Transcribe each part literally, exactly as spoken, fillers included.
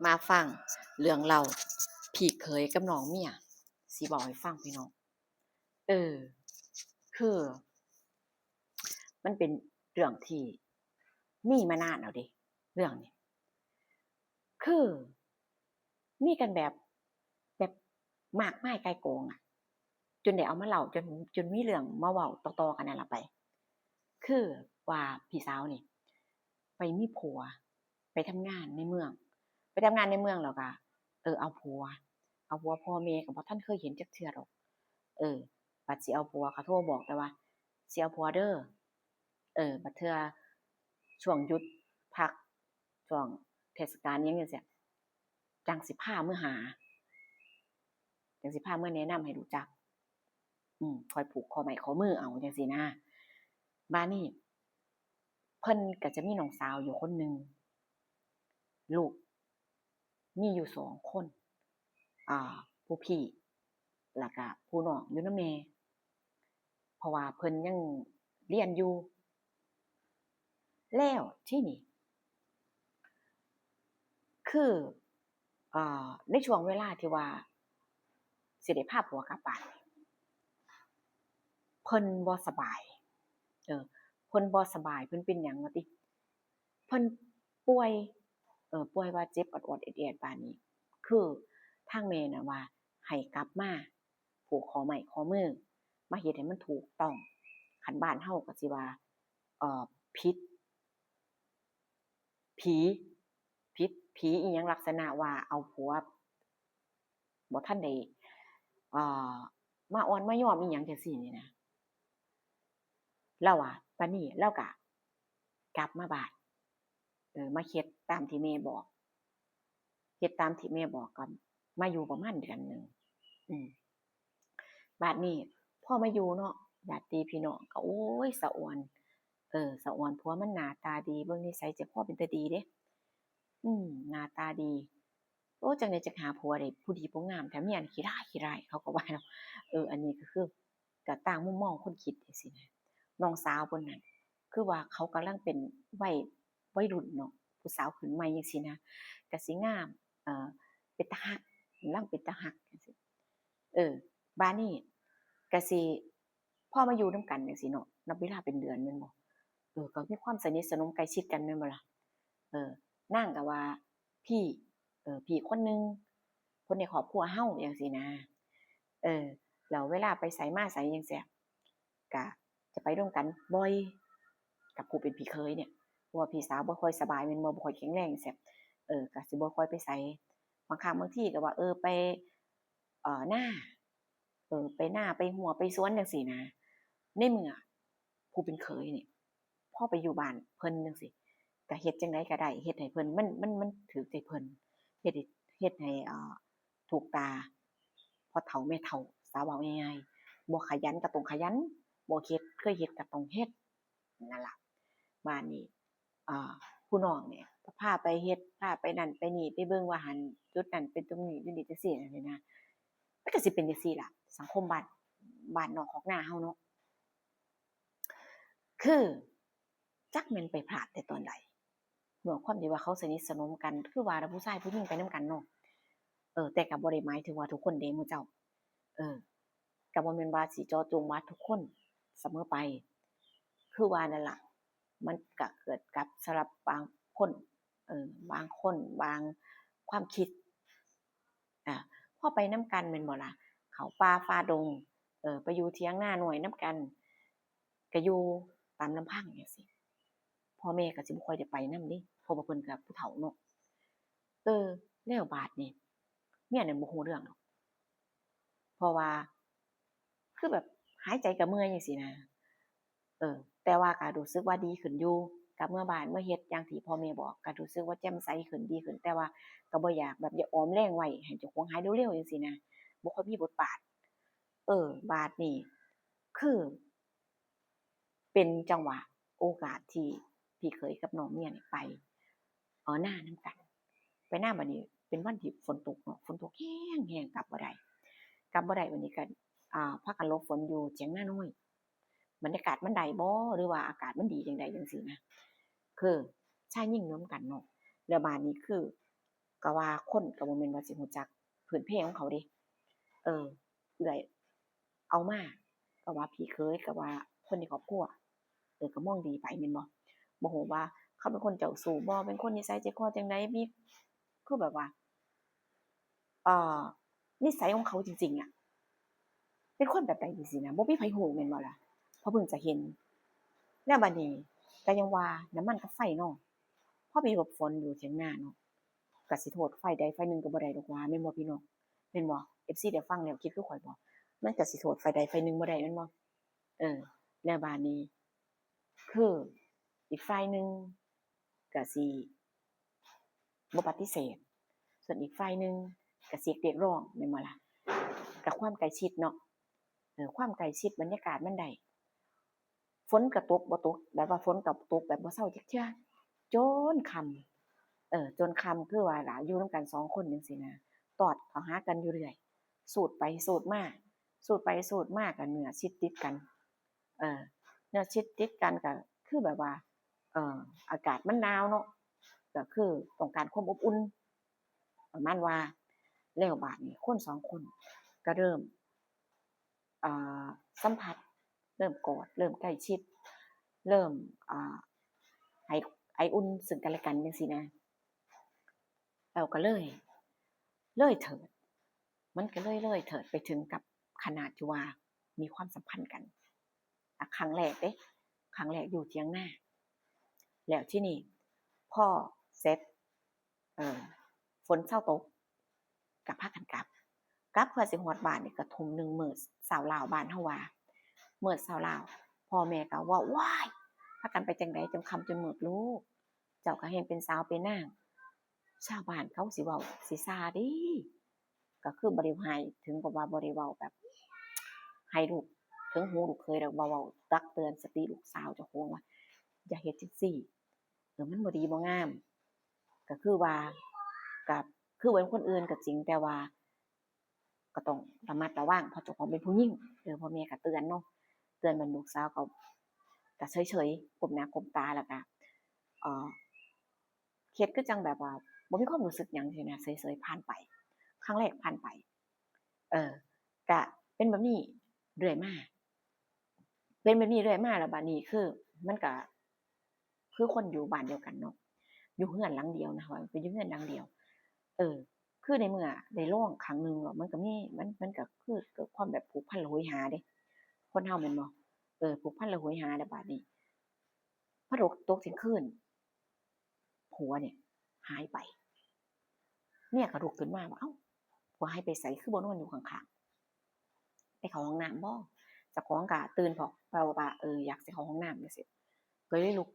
มาฟังเรื่องเล่าพี่เขยกับน้องเมีย สิเว้าให้ฟังพี่น้อง เออ คือ มันเป็นเรื่องที่มีมานานแล้วเด้ เรื่องนี้ คือ มีกันแบบ แบบมากมายไก่กองอะ จนได้เอามาเล่า จน จนมีเรื่องมาเว้าต่อๆกันนั่นล่ะไป คือว่าพี่สาวนี่ ไปมีผัว ไปทำงานในเมือง ไปทำงานในเมืองแล้วก็ เออ เอาผัว เอาผัว พ่อแม่ก็บ่ทันเคยเห็นจักเทื่อดอก เออ บัดสิเอาผัวก็โทรบอกแต่ว่า สิเอาผัวเด้อ เออ บัดเทื่อช่วงหยุดพัก ช่วงเทศกาลอิหยังจั่งซี้ จั่งสิพาเมือหา จั่งสิพาเมือแนะนำให้รู้จัก อืม ค่อยผูกข้อไม้ข้อมือเอาจั่งซี้นะ บาดนี้ เพิ่นก็จะมีน้องสาวอยู่คนหนึ่ง ลูกมีอยู่สองคน อ่า ผู้พี่ แล้วก็ผู้น้องอยู่นำแม่ เพราะว่าเพิ่นยังเรียนอยู่ แล้วทีนี้ คือ อ่า ในช่วงเวลาที่ว่าสิได้พาผัวกลับบ้าน เพิ่นบ่สบาย เออ เพิ่นบ่สบาย เพิ่นเป็นหยังว่าติ เพิ่นป่วย เออ ป่วยว่าเจ็บออดๆแอดๆ บาดนี้ คือทางแม่น่ะว่าให้กลับมาผูกข้อไม้ข้อมือ มาเฮ็ดให้มันถูกต้อง คันบ้านเฮาก็สิว่า เอ่อ ผิด ผี ผิด ผีอิหยังลักษณะว่าเอาผัว บ่ทันได้ เอ่อ มาอ่อนมายอมอิหยังจั่งซี้นี่นะ ลาวว่า บาดนี้ลาวก็กลับมาบ้าน เออ มาเฮ็ดตามที่แม่บอก เฮ็ดตามที่แม่บอก ก็มาอยู่ประมาณเดือนหนึ่ง อืม บาดนี้พอมาอยู่เนาะ ญาติพี่น้องก็ โอ้ย สะออน เออ สะออน ผัวมันหน้าตาดี เบิ่งนิสัยใจคอเป็นตาดีเด้ อืม หน้าตาดี โอ้ จั่งใดจั่งหาผัวได้ผู้ดีผู้งามแท้ เมียนี่ขี้ร้าย ขี้ร้าย เขาก็ว่าเนาะ เออ อันนี้ก็คือ ก็ต่างมุมมองคนคิดจั่งซี้นะ น้องสาวเพิ่นนั่น คือว่าเขากำลังเป็นวัย วัยรุ่นเนาะ ผู้สาวขึ้นใหม่จั่งซี้นะ ก็สิงาม เอ่อ เป็นตาฮัก กำลังเป็นตาฮักจั่งซี้ เออ บาดนี้ก็สิ พอมาอยู่นำกันจั่งซี้เนาะ นับเวลาเป็นเดือนแม่นบ่ เออ ก็มีความสนิทสนมใกล้ชิดกันแม่นบ่ล่ะ เออ นางก็ว่า พี่ เออ พี่คนหนึ่ง คนในครอบครัวเฮาจั่งซี้นะ เออ แล้วเวลาไปไสมาไสจั่งซี้ ก็จะไปร่วมกันบ่อย กับผู้เป็นพี่เขยเนี่ย เพราะว่าพี่สาวบ่ค่อยสบายแม่นบ่ บ่ค่อยแข็งแรงจั่งซี้ เออ ก็สิบ่ค่อยไปไส บางครั้งบางทีก็ว่า เออ ไป เอ่อ นา เออ ไปนา ไปฮั้ว ไปสวนจั่งซี้นะ ในเมื่อผู้เป็นเขยนี่ พอไปอยู่บ้านเพิ่นจั่งซี้ ก็เฮ็ดจั่งใดก็ได้ เฮ็ดให้เพิ่น มัน มัน มันถูกใจเพิ่น เฮ็ดให้ เฮ็ดให้ เอ่อ ถูกตาพ่อเฒ่าแม่เฒ่า ซะเว้าง่ายๆ บ่ขยันก็ต้องขยัน บ่เฮ็ด เคยเฮ็ดก็ต้องเฮ็ด นั่นล่ะ บาดนี้ อ่า ผู้น้องเนี่ยก็พาไปเฮ็ด พาไปนั่นไปนี่ ไปเบิ่งว่าหั่นจุดนั้นเป็นตรงนี้ อยู่นี่จั่งซี้จั่งซี้นะ มันก็สิเป็นจั่งซี้ล่ะ สังคมบ้าน บ้านนอกคอกนาเฮาเนาะ คือ จักแม่นไปพลาดแต่ตอนใด ด้วยความที่ว่าเขาสนิทสนมกัน คือว่าล่ะ ผู้ชายผู้หญิงไปนำกันเนาะ เออ แต่ก็บ่ได้หมายถึงว่าทุกคนเด้หมู่เจ้า เออ ก็บ่แม่นว่าสิเจาะจงว่าทุกคนเสมอไป คือว่านั่นล่ะ มันก็เกิดกับสำหรับบางคน เออ บางคน บางความคิด อ่า พอไปนำกันแม่นบ่ล่ะ เข้าป่าฝ่าดง เออ ไปอยู่เถียงนาน้อยนำกัน ก็อยู่ตามลำพังจั่งซี้ พ่อแม่ก็สิบ่ค่อยได้ไปนำเด้ เพราะว่าเพิ่นก็ผู้เฒ่าเนาะ เออ แล้วบาดนี้ เมียนั่นบ่ฮู้เรื่องดอก เพราะว่า คือแบบหายใจก็เมื่อยจั่งซี้นะ เออ แต่ว่าก็รู้สึกว่าดีขึ้นอยู่ กลับเมือบ้านมาเฮ็ดอย่างที่พ่อแม่บอก ก็รู้สึกว่าแจ่มใสขึ้น ดีขึ้น แต่ว่าก็บ่อยากแบบ อยากออมแรงไว้ให้เจ้าของหายเร็วๆจั่งซี้นะ บ่ค่อยมีบทบาท เออ บาดนี้ คือ เป็นจังหวะโอกาสที่พี่เขยกับน้องเมียนี่ไป เอ่อ นานำกัน ไปนา บัดนี้เป็นวันที่ฝนตกเนาะ ฝนตกแฮงๆ กลับบ่ได้ กลับบ่ได้ บัดนี้ก็ อ่า พากันหลบฝนอยู่เถียงนาน้อย บรรยากาศมันได้บ่ หรือว่าอากาศมันดีจั่งใดจั่งซี้นะ คือชายหญิงนำกันเนาะ แล้วบาดนี้คือ ก็ว่าคนก็บ่แม่นว่าสิฮู้จักพื้นเพของเขาเด้ เออ เอื้อยเอามา ก็ว่าพี่เขย ก็ว่าคนในครอบครัว เออ ก็มองดีไปแม่นบ่ บ่ฮู้ว่าเขาเป็นคนเจ้าชู้บ่ เป็นคนนิสัยใจคอจั่งใด มี คือแบบว่า เอ่อ นิสัยของเขาจริงๆอะ เป็นคนแบบใดจั่งซี้นะ บ่มีไผฮู้แม่นบ่ล่ะ เพราะเพิ่งจะเห็น แล้วบัดนี้ก็ยังว่าน้ำมันกับไฟเนาะ พอไปหลบฝนอยู่เถียงนาเนาะ ก็สิโทษฝ่ายใดฝ่ายหนึ่งก็บ่ได้ดอกว่า แม่นบ่พี่น้อง แม่นบ่ เอฟซี ได้ฟังแล้วคิดคือข้อยบ่ มันก็สิโทษฝ่ายใดฝ่ายหนึ่งบ่ได้แม่นบ่ เออ แล้วบาดนี้ คืออีกฝ่ายหนึ่งก็สิบ่ปฏิเสธ ส่วนอีกฝ่ายหนึ่งก็สิเรียกร้องแม่นบ่ล่ะ กับความใกล้ชิดเนาะ เออ ความใกล้ชิดบรรยากาศมันได้ ฝนก็ตกบ่ตก แบบว่าฝนก็ตกแบบบ่เซาจักเทื่อ จนค่ำ เออ จนค่ำคือว่าล่ะ อยู่นำกันสองคนจั่งซี้นะ ตอดเข้าหากันอยู่เรื่อย สูดไปสูดมา สูดไปสูดมาก็เนื้อชิดติดกัน เออ เนื้อชิดติดกันก็คือแบบว่า เออ อากาศมันหนาวเนาะ ก็คือต้องการความอบอุ่น ประมาณว่า แล้วบาดนี้คนสองคนก็เริ่ม เอ่อ สัมผัส เริ่มกอด เริ่มใกล้ชิด เริ่ม อ่า ให้ไออุ่นซึ่งกันและกันจั่งซี้นะ แล้วก็เลย เลยเถิด มันก็เลยเลยเถิดไปถึงกับขนาดที่ว่ามีความสัมพันธ์กัน อ่ะ ครั้งแรกเด้ ครั้งแรกอยู่เถียงนา แล้วทีนี้พอเสร็จ เออ ฝนเซาตก ก็พากันกลับ กลับเพื่อสิฮอดบ้านนี่ก็ทุ่มหนึ่งมื้อเช้าลาวบ้านเฮาว่า มื้อเช้าลาว พ่อแม่ก็ว่า ว้าย พากันไปจั่งใดจนค่ำจนมืดลูก เจ้าก็แฮ่งเป็นสาวเป็นนาง ชาวบ้านเขาสิเว้าสิซาเด้ ก็คือบ่ได้ให้ถึงกับว่าบ่ได้เว้าแบบ ให้ลูกถึงหูลูกเขยดอก บ่เว้าตักเตือนสติลูกสาวเจ้าของว่า อย่าเฮ็ดจั่งซี้ เออ มันบ่ดีบ่งาม ก็คือว่า ก็คือเป็นคนอื่นก็จริง แต่ว่า ก็ต้องระมัดระวัง เพราะเจ้าของเป็นผู้หญิง เออ พ่อแม่ก็เตือนเนาะ เตือนบัดลูกสาวก็ ก็เฉยๆ ก้มหน้าก้มตา แล้วก็ เอ่อ เฮ็ดคือจั่งแบบว่าบ่มีความรู้สึกหยังซี้นะ เฉยๆ ผ่านไป ครั้งแรกผ่านไป เออ ก็เป็นแบบนี้เรื่อยมา เป็นแบบนี้เรื่อยมา แล้วบัดนี้คือ มันก็ คือคนอยู่บ้านเดียวกันเนาะ อยู่เฮือนหลังเดียวนะ ว่าเป็นอยู่เฮือนหลังเดียว เออ คือในเมื่อได้ลองครั้งหนึ่งแล้ว มันก็มี มัน มันก็คือเกิดความแบบผูกพันระหวยหาเด้ คนเฮาแม่นบ่ เออ ผูกพันระหวยหา แล้วบาดนี้ พอตก ตกเที่ยงคืน ผัวเนี่ยหายไป เมียก็ลุกขึ้นมาว่า เอ้า ผัวหายไปไส คือบ่นอนอยู่ข้างๆ ไปเข้าห้องน้ำบ่ เจ้าของก็ตื่นพร้อม เว้าว่า เออ อยากสิเข้าห้องน้ำจั่งซี้ ก็เลยลุก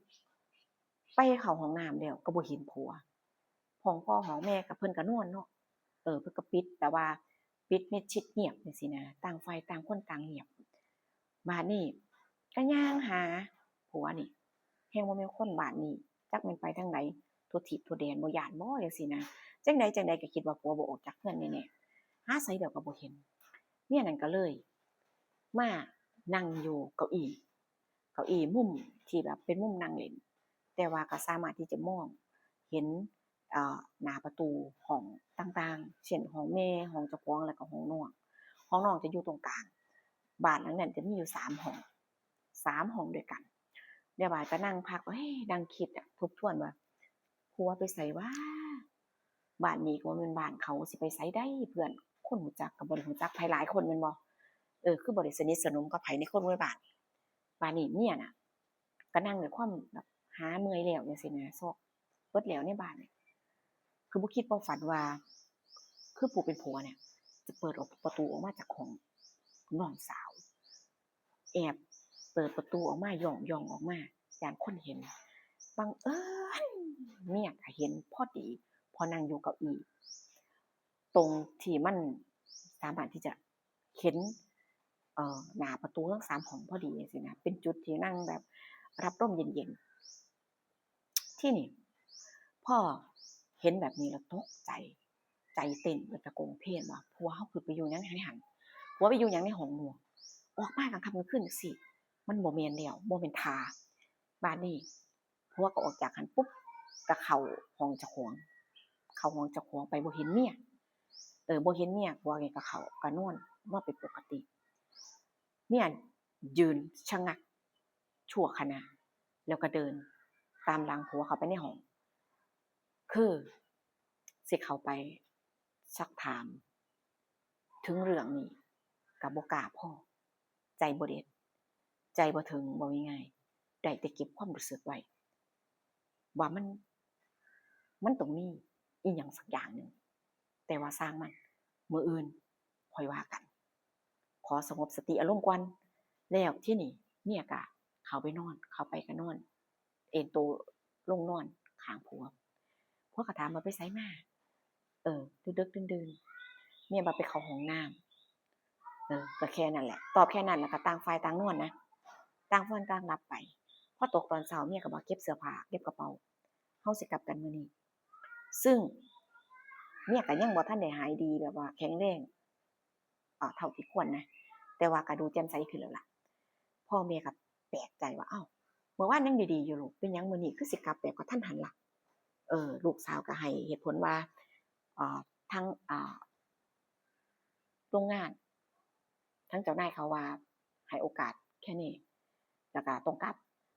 ไปเข้าห้องน้ำแล้วก็บ่เห็นผัว ห้องพ่อห้องแม่ก็เพิ่นก็นอนเนาะ เออ เพิ่นก็ปิด แต่ว่าปิดมิดชิดเงียบจั่งซี้นะ ต่างฝ่ายต่างคนต่างเงียบ บาดนี้ก็ย่างหาผัวนี่ แฮ่งบ่แม่นคนบ้านนี้ จักแม่นไปทางใด ทั่วทีปทั่วแดน บ่ย้านบ่จั่งซี้นะ จั่งใดจั่งใดก็คิดว่าผัวบ่ออกจากเฮือนแน่ๆ หาไสแล้วก็บ่เห็น เมียนั่นก็เลยมานั่งอยู่เก้าอี้ เก้าอี้มุมที่แบบเป็นมุมนั่งเล่น แต่ว่าก็สามารถที่จะมองเห็น เอ่อ หน้าประตูห้องต่างๆ เช่น ห้องแม่ ห้องเจ้าของ แล้วก็ห้องน้อง ห้องน้องจะอยู่ตรงกลาง บ้านหลังนั้นจะมีอยู่สามห้อง สามห้องด้วยกัน เดี๋ยวว่าจะนั่งพัก เอ้ย นั่งคิดอะ ทบทวนว่า ผัวไปไสวะ บ้านนี้ก็บ่แม่นบ้านเขา สิไปไสได้ เพื่อน คนรู้จักก็บ่ได้รู้จักไผหลายคนแม่นบ่ เออ คือบ่ได้สนิทสนมกับไผในคนในบ้าน บาดนี้เมียน่ะ ก็นั่งด้วยความแบบหาเมื่อยแล้วจั่งซี้นะ ซอกเบิดแล้วในบ้านเนี่ย คือบ่คิดบ่ฝันว่า คือผู้เป็นผัวเนี่ย จะเปิดออกประตูออกมาจากห้องน้องสาว แอบเปิดประตูออกมา ย่องๆ ออกมา ย้านคนเห็น บังเอิญเมียก็เห็นพอดี พอนั่งอยู่เก้าอี้ ตรงที่มันสามารถที่จะเห็น เอ่อ หน้าประตูทั้งสามห้องพอดีจั่งซี้นะ เป็นจุดที่นั่งแบบรับลมเย็นๆ ทีนี้ พอเห็นแบบนี้แล้วตกใจ ใจเต้นแล้วก็โกงเพนว่า ผัวเฮาคือไปอยู่หยังในหั่น ผัวไปอยู่หยังในห้องหมู่ ออกมากลางค่ำกลางคืนจั่งซี้ มันบ่แม่นแล้ว บ่แม่นท่า บาดนี้ ผัวก็ออกจากหั่นปุ๊บ ก็เข้าห้องเจ้าของ เข้าห้องเจ้าของไป บ่เห็นเมีย เออ บ่เห็นเมีย ผัวนี่ก็เข้าก็นอนมาเป็นปกติ เมียยืนชะงักชั่วขณะ แล้วก็เดินตามหลังผัวเข้าไปในห้อง คือสิเข้าไปซักถามถึงเรื่องนี้ ก็บ่กล้าพอ ใจบ่เด็ด ใจบ่ถึง เว้าง่ายๆ ได้แต่เก็บความรู้สึกไว้ ว่ามัน มันต้องมีอีหยังสักอย่างหนึ่ง แต่ว่าซ่างมัน มื้ออื่นค่อยว่ากัน ขอสงบสติอารมณ์ก่อน แล้วทีนี้เมียก็เข้าไปนอน เข้าไปก็นอน เอนโตลงนอนข้างผัว ผัวก็ถามว่าไปไสมา เออ ดึกๆ ดื่นๆ เมียว่าไปเข้าห้องน้ำ เออ ก็แค่นั้นแหละ ตอบแค่นั้นแล้วก็ต่างฝ่ายต่างนอนนะ ต่างคนต่างหลับไป พอตกตอนเช้าเมียก็บอกเก็บเสื้อผ้า เก็บกระเป๋า เฮาสิกลับกันมื้อนี้ ซึ่งเมียก็ยังบ่ทันได้หายดีแบบว่าแข็งแรง เอ่อ เท่าที่ควรนะ แต่ว่าก็ดูแจ่มใสขึ้นแล้วล่ะ พ่อแม่ก็แปลกใจว่า "อ้าว เมื่อวานยังดีๆ อยู่ลูก เป็นหยังมื้อนี้คือสิกลับแบบกะทันหันล่ะ?" เออ ลูกสาวก็ให้เหตุผลว่า เอ่อ ทาง อ่า โรงงาน ทางเจ้านายเขาว่าให้โอกาสแค่นี้ แล้วก็ต้องกลับ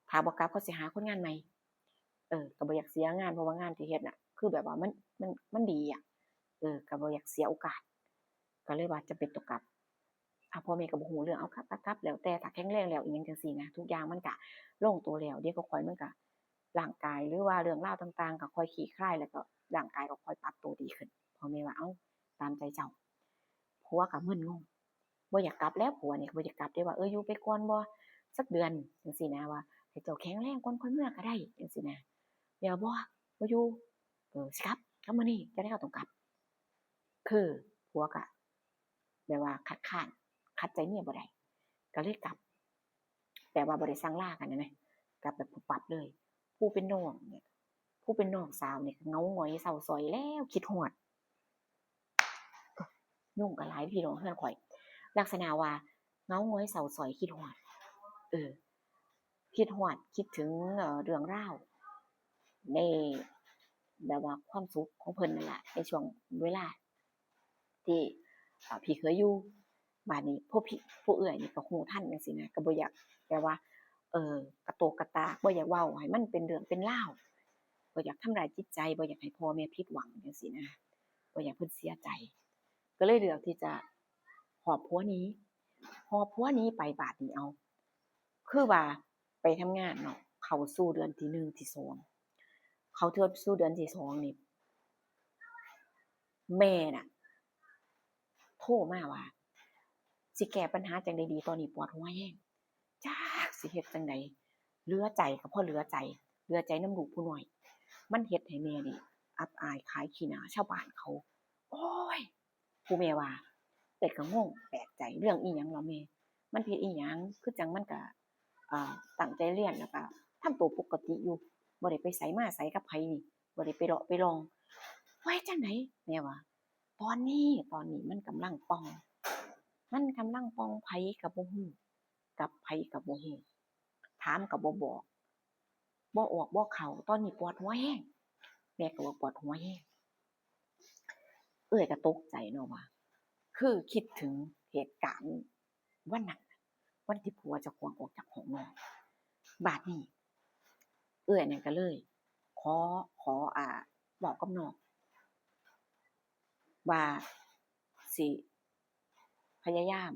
ถ้าบ่กลับเขาสิหาคนงานใหม่ เออ ก็บ่อยากเสียงาน เพราะว่างานที่เฮ็ดน่ะ คือแบบว่ามัน มัน มันดีอะ เออ ก็บ่อยากเสียโอกาส ก็เลยว่าจำเป็นต้องกลับ อ่ะ พ่อแม่ก็บ่ฮู้เรื่อง เอา กลับ กลับ กลับ แล้วแต่ ถ้าแข็งแรงแล้ว อีหยังจั่งซี้นะ ทุกอย่างมันก็ลงตัวแล้ว เดี๋ยวก็ค่อย มันก็ ร่างกาย หรือว่าเรื่องราวต่างๆ ก็ค่อยคลี่คลาย แล้วก็ร่างกายก็ค่อยปรับตัวดีขึ้น พ่อแม่ว่า เอ้า ตามใจเจ้า ผัวก็มึนงง บ่อยากกลับแล้ว ผัวนี่ก็บ่อยากกลับเด้ ว่า เออ อยู่ไปก่อนบ่ สักเดือนจั่งซี้นะ ว่าให้เจ้าแข็งแรงก่อนค่อยเมือก็ได้ จั่งซี้นะ เดี๋ยว บ่ บ่อยู่ เออ สิกลับ กลับมื้อนี้ จั่งใดก็ต้องกลับ คือผัวก็แบบว่าคัดค้าน ขัดใจเมียบ่ได้ ก็เลยกลับ แบบว่าบ่ได้สั่งลากันนะ กลับแบบปุ๊บปั๊บเลย ผู้เป็นน้องเนี่ย ผู้เป็นน้องสาวเนี่ยเหงาหงอยเศร้าส้อยแล้ว คิดฮอด ยุงก็หลายพี่น้องเฮือนข้อย ลักษณะว่าเหงาหงอยเศร้าส้อยคิดฮอด เออ คิดฮอด คิดถึง เอ่อ เรื่องราว ในแบบว่าความสุขของเพิ่นนั่นล่ะ ในช่วงเวลาที่ เอ่อ พี่เคยอยู่ บาดนี้พวกพี่ พวกเอื้อยนี่ก็ฮู้ทันจั่งซี้นะ ก็บ่อยากแบบว่า เออ กะโตกกะตาก บ่อยากเว้าให้มันเป็นเรื่องเป็นราว บ่อยากทำร้ายจิตใจ บ่อยากให้พ่อแม่ผิดหวังจั่งซี้นะ บ่อยากเพิ่นเสียใจ ก็เลยเลือกที่จะหอบผัวหนี หอบผัวหนีไป บาดนี้ เอา คือว่าไปทำงานเนาะ เข้าสู่เดือนที่หนึ่ง ที่สอง เข้าสู่เดือนที่สองนี่ แม่น่ะ โทรมาว่า สิแก้ปัญหาจั่งใดดี ตอนนี้ปวดหัวแฮง จักสิเฮ็ดจั่งใด เหลือใจก็พอเหลือใจ เหลือใจนำลูกผู้น้อย มันเฮ็ดให้แม่นี่อับอายขายขี้หน้าชาวบ้านเขา โอ้ย ผู้แม่ว่า แต่ก็งงแปลกใจ เรื่องอีหยังล่ะแม่ มันผิดอีหยัง คือจั่งมันก็ เอ่อ ตั้งใจเรียนแล้วก็ทำตัวปกติอยู่ บ่ได้ไปไสมาไสกับไผนี่ บ่ได้ไปเลาะไปล่อง ว่าจั่งใด แม่ว่า ตอนนี้ ตอนนี้มันกำลังป่อง มันกำลังป่อง ไผก็บ่ฮู้ กับไผก็บ่ฮู้ ถามก็บ่บอก บ่ออกบ่เข้า ตอนนี้ปวดหัวแฮง แม่ก็ว่าปวดหัวแฮง เอื้อยก็ตกใจเนาะว่า คือคิดถึงเหตุการณ์วันนั้น วันที่ผัวเจ้าของออกจากห้องนอน บาดนี้ เอื้อยนั่นก็เลย ขอ ขอ อ่า เว้ากับน้อง ว่าสิพยายาม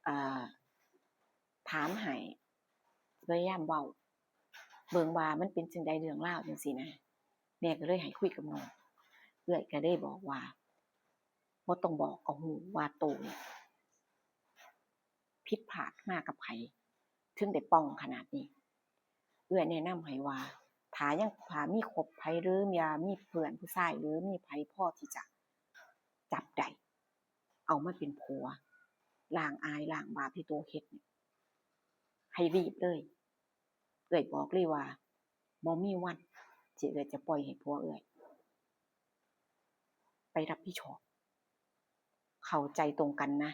อ่า ถามให้ พยายามเว้าเบิ่งว่ามันเป็นจั่งใดเรื่องราวจั่งซี้นะ แม่ก็เลยให้คุยกับน้อง เอื้อยก็เลยบอกว่า บ่ต้องบอกก็ฮู้ว่าโตเนี่ยผิดพลาดมากับไผ ถึงได้ป่องขนาดนี้ เอื้อยแนะนำให้ว่า ถ้ายัง ถ้ามีคบไผ หรือว่ามีเพื่อนผู้ชาย หรือมีไผพอที่จะจับได้ เอามาเป็นผัว ล้างอายล้างบาปที่โตเฮ็ดเนี่ย ให้รีบเลย เอื้อยบอกเลยว่า บ่มีวันที่เอื้อยจะปล่อยให้ผัวเอื้อยไปรับผิดชอบ เข้าใจตรงกันนะ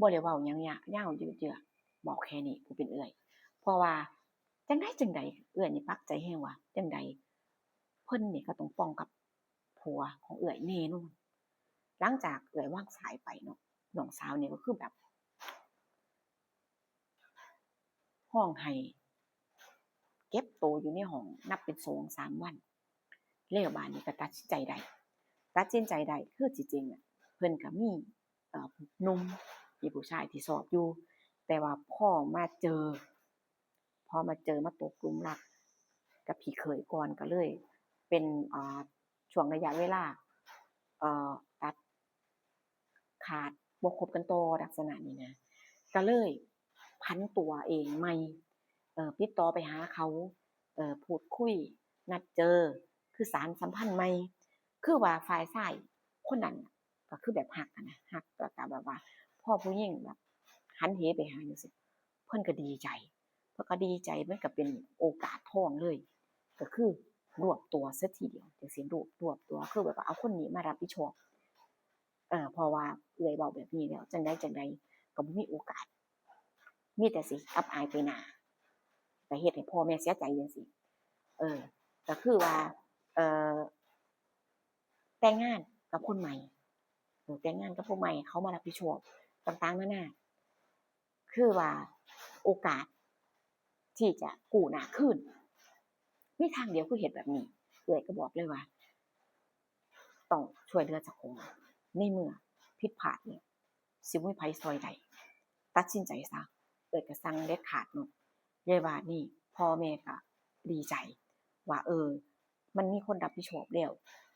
บ่ได้เว้าหยังยะ ยาวยืดเยื้อ บอกแค่นี้ผู้เป็นเอื้อย เพราะว่าจั่งใดจั่งใด เอื้อยนี่ปักใจแฮงว่าจั่งใด เพิ่นนี่ก็ต้องป่องกับ ผัวของเอื้อยแน่นอน หลังจากเอื้อยวางสายไปเนาะ น้องสาวนี่ก็คือแบบ ฮ้องไห้ เก็บโตอยู่ในห้องนับเป็นสองสามวัน แล้วบาดนี้ก็ตัดสินใจได้ ตัดสินใจได้ คือจริงๆอะ เพิ่นก็มี เอ่อ หนุ่ม มีผู้ชายที่ชอบอยู่ แต่ว่าพอมาเจอ พอมาเจอ มาตกหลุมรักกับพี่เขยก่อน ก็เลยเป็น อ่า ช่วงระยะเวลา เอ่อ ตัดขาด บ่คบกันต่อ ลักษณะนี้นะ ก็เลยผันตัวเองใหม่ เอ่อ ติดต่อไปหาเขา เอ่อ พูดคุย นัดเจอ คือสานสัมพันธ์ใหม่ คือว่าฝ่ายชายคนนั้นน่ะ ก็คือแบบฮักหั้นนะ ฮัก แล้วก็แบบว่า พอผู้หญิงแบบหันเหไปหาจั่งซี้ เพิ่นก็ดีใจ เพิ่นก็ดีใจ มันก็เป็นโอกาสทองเลย ก็คือรวบตัวซะทีเดียวจั่งซี้ รวบ รวบตัว คือแบบว่าเอาคนนี้มารับผิดชอบ เอ่อ เพราะว่าเอื้อยเว้าแบบนี้แล้ว จั่งใดจั่งใดก็บ่มีโอกาส มีแต่สิอับอายไปหน้า ก็เฮ็ดให้พ่อแม่เสียใจจั่งซี้ เออ ก็คือว่า เอ่อ แต่งงานกับคนใหม่ เออ แต่งงานกับผู้ใหม่ เขามารับผิดชอบต่างๆ นานา คือว่าโอกาสที่จะกู้หน้าคืน มีทางเดียวคือเฮ็ดแบบนี้ เอื้อยก็บอกเลยว่า ต้องช่วยเหลือเจ้าของ ในเมื่อผิดพลาดแล้ว สิบ่มีไผซ่อยได้ ตัดสินใจซะ เอื้อยก็สั่งเด็ดขาดเนาะ ยายว่านี่ พ่อแม่ก็ดีใจว่า เออ มันมีคนรับผิดชอบแล้ว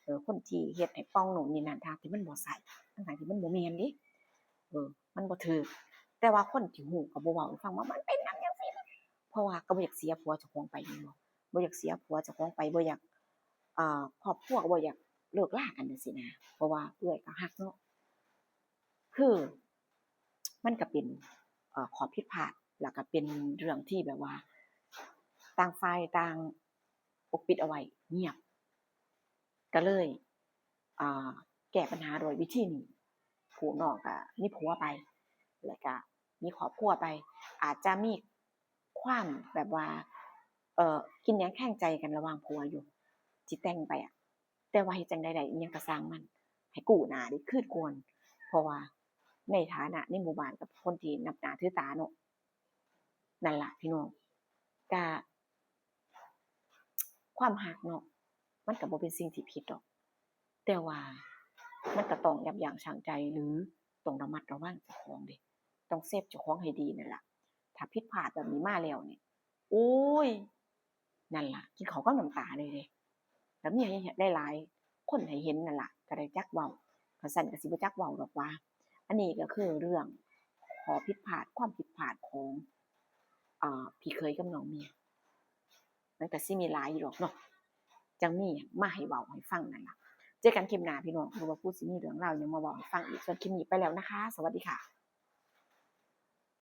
เออ คนที่เฮ็ดให้ป่องโน่นนี่นั่น ทั้งที่มันบ่ใช่ ทั้งที่มันบ่แม่นเด้ เออ มันบ่ถูก แต่ว่าคนที่ฮู้ก็บ่เว้าให้ฟังว่ามันเป็นหยังจั่งซี้ เพราะว่าก็บ่อยากเสียผัวเจ้าของไปแม่นบ่ บ่อยากเสียผัวเจ้าของไป บ่อยาก เอ่อ ครอบครัวก็บ่อยากเลิกลากันจั่งซี้นะ เพราะว่าเอื้อยก็ฮักเนาะ คือมันก็เป็น เอ่อ ข้อผิดพลาด แล้วก็เป็นเรื่องที่แบบว่า ต่างฝ่ายต่างปกปิดเอาไว้ เงียบ ก็เลย อ่า แก้ปัญหาโดยวิธีนี้ ผู้น้องก็มีผัวไป แล้วก็มีครอบครัวไป อาจจะมีความแบบว่า เอ่อ กินแหนงแคลงใจกันระหว่างผัวอยู่ ที่แต่งไปอะ แต่ว่าเฮ็ดจั่งใดได้ อิหยังก็ซ่างมัน ให้กู้หน้าได้คืนก่อน เพราะว่าในฐานะในหมู่บ้านก็เป็นคนที่นับหน้าถือตาเนาะ นั่นล่ะพี่น้อง ก็ ความฮักเนาะ มันก็บ่เป็นสิ่งที่ผิดดอก แต่ว่ามันก็ต้องยับยั้งชั่งใจ หรือต้องระมัดระวังเจ้าของเด้ ต้องเซฟเจ้าของให้ดีนั่นล่ะ ถ้าผิดพลาดแบบนี้มาแล้วนี่ โอ้ย นั่นล่ะ กินข้าวกับน้ำตาเลยเด้ แล้วมีให้หลายๆ คนให้เห็นนั่นล่ะ ก็ได้จักเว้า คันซั้นก็สิบ่จักเว้าดอกว่า อันนี้ก็คือเรื่องข้อผิดพลาด ความผิดพลาดของ เอ่อ พี่เขยกับน้องเมีย มันก็สิมีหลายอยู่ดอกเนาะ จั่งมีมาให้เว้าให้ฟังนั่นล่ะ เจอกันคลิปหน้าพี่น้อง บ่ฮู้ว่าผู้สิมีเรื่องราวหยังมาเว้าให้ฟังอีก ส่วนคลิปนี้ไปแล้วนะคะ สวัสดีค่ะ